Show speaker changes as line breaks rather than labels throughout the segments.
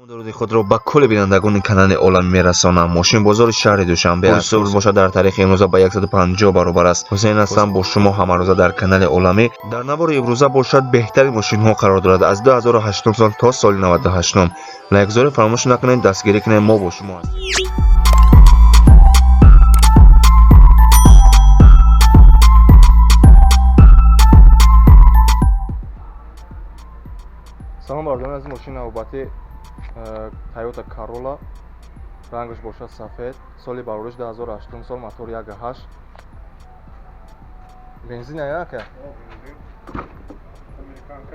Дуруди худро ба кулли бинандагони канали Олам мерасонам. Мошинбозори шаҳри Душанбе аст. Пули бошад дар таърихи имрӯза ба 150 баробар аст. Ҳусейн ҳастам бо шумо ҳамарӯза дар канали Оламӣ. Дар навори имрӯза бошад беҳтарин мошинҳо қарор дорад аз 2008 сол то соли 98. Лайкзорӣ фаромӯш накунед, дастгирӣ кунед, мо бо шумо ҳастем.
Салом бардорон, аз мошини навбатӣ Toyota Corolla, рангаш бошад сафед, соли барориш 2008 сол, мотор 1.8, бензин яка?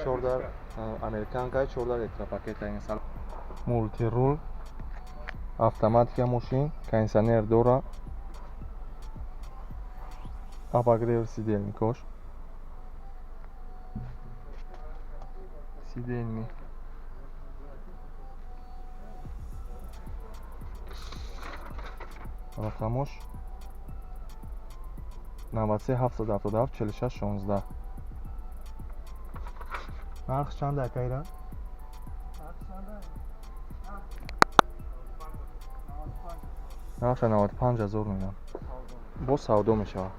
14 американка, 14 электропакет, мультирул, автоматика мошин, кондиционер дора, обогрев сидельникош, сидельни. Рақамош 93 777 46 16. Нарх чанд акайра? Нархша 95 ҳазор мегӯям. Боз савдо мешавад.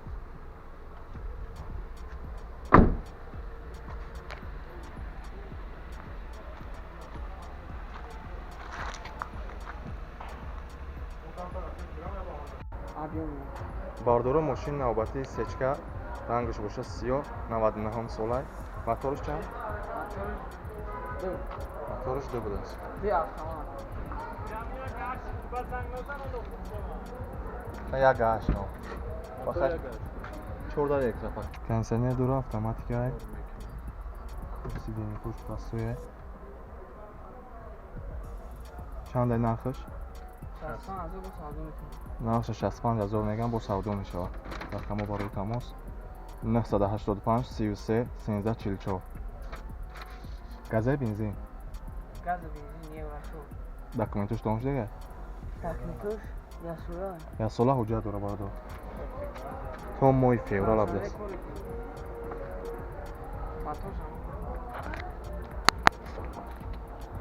Бардора мошини навбатии сечка, рангаш бошад сиёҳ, 99 солай. Мотораш чанд? Мотораш ду будааст. Як ҳашт нол. 14 электропак. Кондиционер дора, автоматика. Сиденье простое. Чандай нархаш? Нархша 65 ҳазор мегӯям, бо савдо мешавад. Рақамҳо барои тамос 985 33 13 44. Газаи бензин?
Газа бензин евро 4.
Документош тамом шудага?
Документош як сола.
Як сола ҳуҷҷат дора бародар. То моҳи феврал абдаст.
Мотор.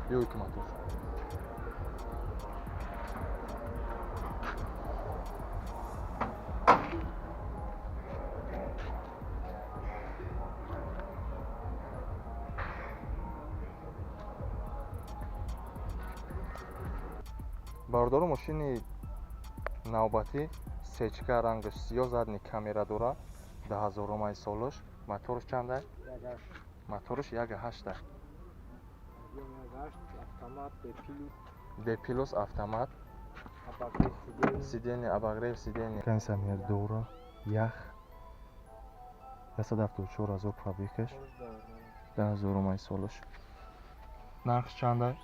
Биёй ки мотор. Бардору мошини навбатӣ сечка, рангаш сиёҳ, задни камера дора, 2000 солаш, мотораш чанда? Мотораш 1.8. Д плюс автомат, сиденье, обогрев сиденье, кондиционер дора, ях, 174 ҳазор пробегаш, 2000 солаш. Нархш чанда?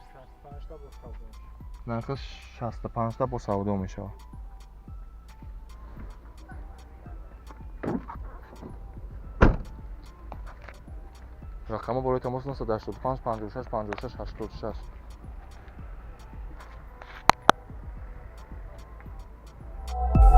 Нархаш 65 бо савдо мешавад. Рақамҳо барои тамос 985 56 56 86.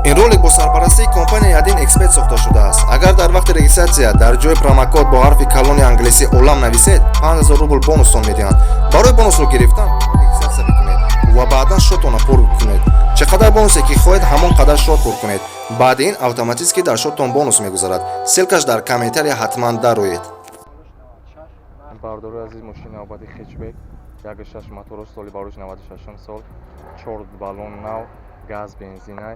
Ин ролик бо сарпарастии компанияи Один Эксперт сохта шудааст. Агар дар вақти регистратсия дар ҷои промокод бо ҳарфи калони англисӣ Олам нависед, 5000 рубл бонустон медиҳанд. Барои бонусро гирифтан регистратсия бикунед ва баъдан шотонро пур кунед. Чӣ қадар бонусе ки хоҳед, ҳамон қадар шот пур кунед. Баъди ин автоматически дар шоттон бонус мегузарад. Ссылкаш дар комментария ҳатман дароед.
Бардори азиз, мошини навбати хетчбек, 1.6 мотораш, соли барош 96 сол, 4 баллон нав, газ бензинай.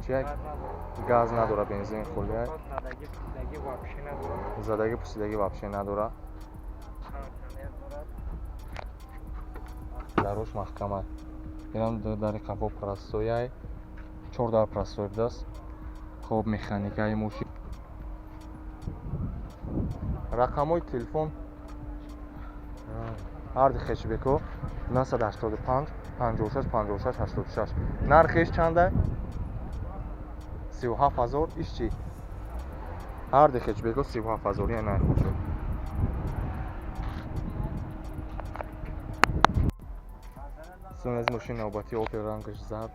Чи газ надора, бензин холиай. Задаги пусидаги вообще надора. Дарош маҳкама. Инам дари қафо простояй. 4 дар простой будааст. Хоб механикаи мошин. Рақамҳои телефон ҳарди хетчбеко 985 56 56 86. Нархиш чанда? 37 ҳазор. Иш чӣ? Ҳарди хетчбеко 37 ҳазор, яъне нарх шуд. Сон аз мошини навбатии Opel, рангаш зард.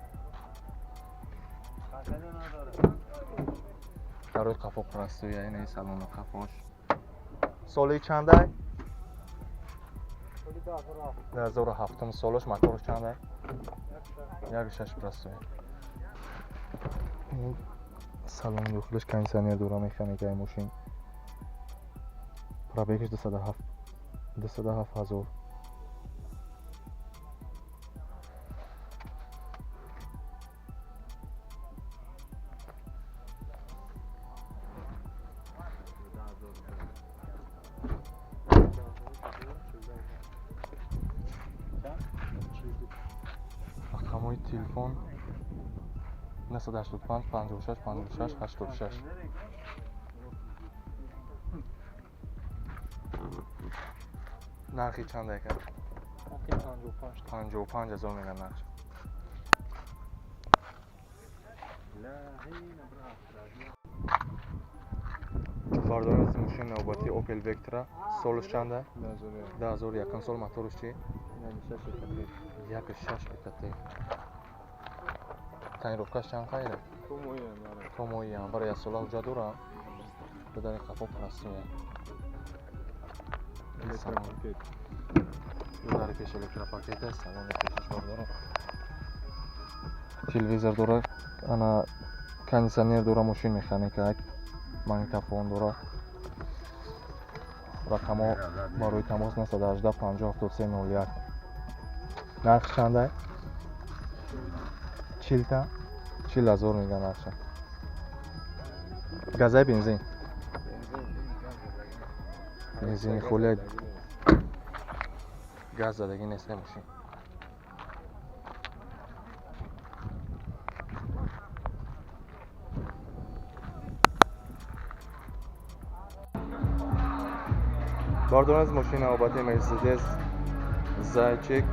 Дарои қафо простой, яъне салони қафош. Соли чандай? 2007 солаш моторш чанд? 1.6 простой. Салон дохилаш кондиционер дора, механикаи мошин. Пробегаш 207 ҳазор. Рақамҳои телефон 985 56 56 86. Нархи чанд ака? 55 ҳазор меган нарх. Бардорем аз мошини навбатии Opel Vectra. Солаш чанда? 2001 сол. Мотораш чи? 1.6 ЭКТ. Тонировкаш чанд қайда? То моҳи январ як сола ҳуҷҷат дорам. Дар қафо простой. Дар пеш электропакет аст, салони пешаш бардорам. Телевизор дора, ана кондиционер дора, мошин механика, магнитофон дора. Рақамҳо барои тамос 918 50 73 01. Нарх чанда? 40 ҳазор меган нархша. Газай бензин? Бензини холия, газ задагӣ нест мошин. Бардорам аз мошини навбатии Mercedes Зайчик.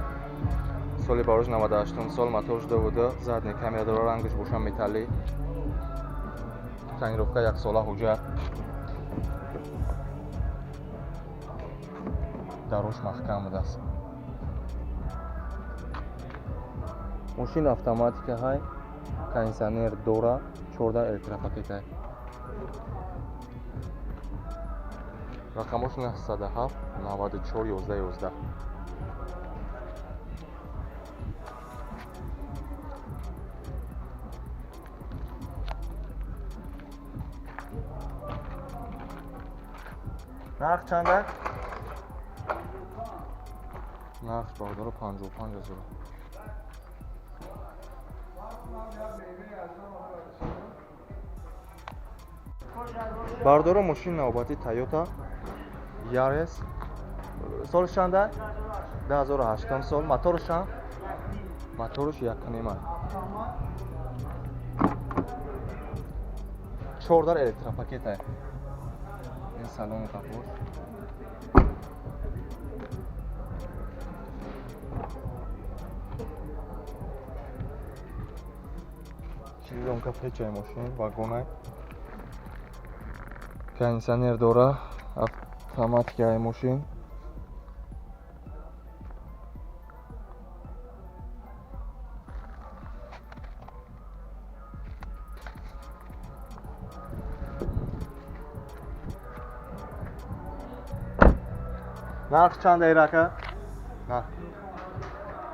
Соли барош 98 сол, моторш 2.2, задний камера дора, рангаш боша металлӣ. Тонировка як сола ҳуҷҷат. Дарош маҳкам будааст. Мошин автоматика ҳай, кондиционер дора, 14 электропакет ҳай. Рақамош 907 94 11 11. Нарх чанда? Нарх бардора 55 ҳазор. Бардора мошини навбатии Toyota Yaris. Солаш чанда? 2008 сол. Мотораш чанд? Мотораш 1.5. 4 электропакет ай. Ин салони қафош. Чилдонка печаи мошин, вагонай. Кондиционер дора, автоматикаи мошин. Нарх чанд эрака? Нарх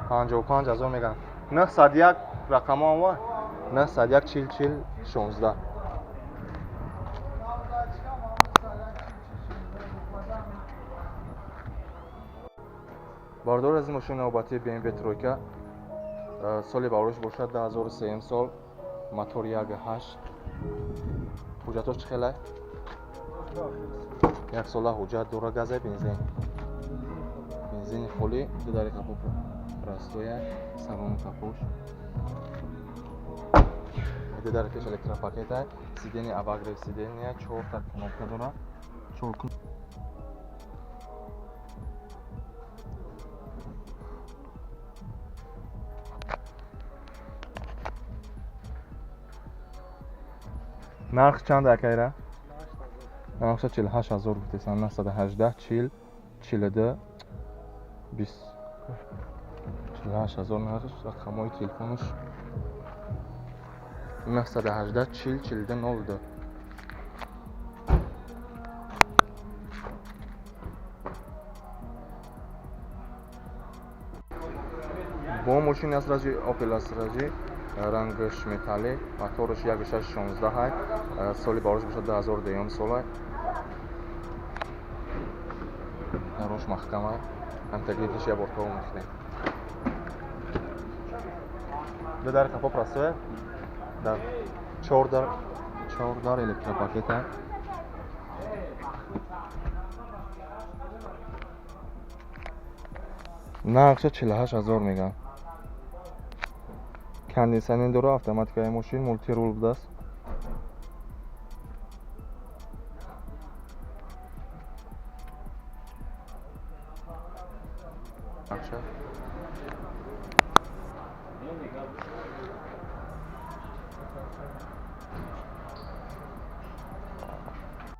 55 ҳазор меган. 901 рақамҳо ва 901 40 40 16. Бардор аз мошини навбатии BMW тройка. Соли барош бошад 2003 сол, мотор 1.8. Ҳуҷҷатош чӣ хелай? Як сола ҳуҷҷат дора, газай бензин. Бензини холӣ, ду дари қафо простоя, салони қафош. Ду дари пеш электропакета, сиденье обогрев сиденья, 4 та кнопка дора. 4 Нарх чанд акайра? Нархша 48 ҳазор гуфтесан. 918 40 42 20. 48 ҳазор нархш. Рақамҳои телефонаш 918 40 42 02. Бо мошини Астраҷи Opel Астраҷи, рангаш металлӣ, мотораш 1.6 16 ҳай, соли барош бошад 2010 солай. Рош маҳкамай. Ҳамтаглифиш я бор то мехӯрем. Ду дар қафо простое. Дар чор дар, чор дар электропакета. Нархша 48 000 меган. Кондитсионер дора, автоматикаи мошин, мультирул будааст. Нархша